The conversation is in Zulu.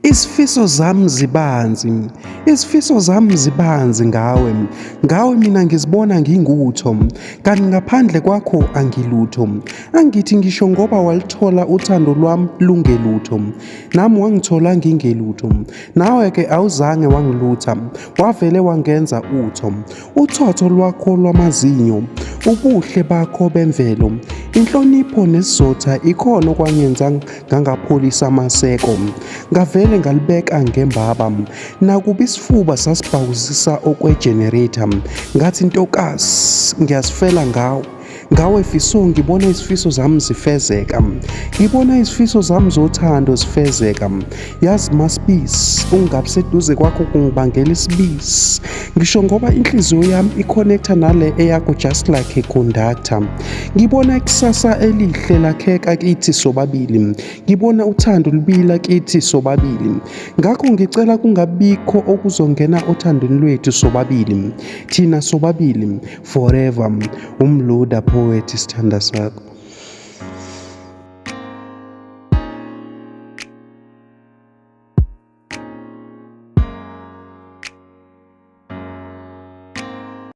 Isifiso zami zibanzi, isifiso zami zibanzi ngawe, ngawe mina ngizibona ngingutho, kanti ngaphandle kwakho angilutho. Angithi ngisho ngoba walithola uthando lwami lungelutho, nami wangithola ngingelutho. Nawe-ke awuzange wangilutha, wavele wangenza utho. Uthotho lwakho lwamazinyo, ubuhle bakho bemvelo, inhlonipho nesizotha ikhona okwangenza ngangapholisa amaseko. Ngavele ngalibeka ngembaba. Nakuba isifuba sasibhawuzisa okwe-generator, ngathi ntokazi ngiyazifela ngawe. Ngawe Fiso ngibona izifiso zami zifezeka. Ngibona izifiso zami zothando zifezeka. Yazi Masibisi, ungabi seduze kwakho kungibangela isibisi. Ngisho ngoba inhliziyo yami i-connecta nale eyakho just like a conductor. Ngibona ikusasa elihle lakheka kithi sobabili. Ngibona uthando lubila kithi sobabili. Ngakho ngicela kungabikho okuzongena othandweni lwethu sobabili. Thina sobabili forever. Umluda poet isithanda sakho.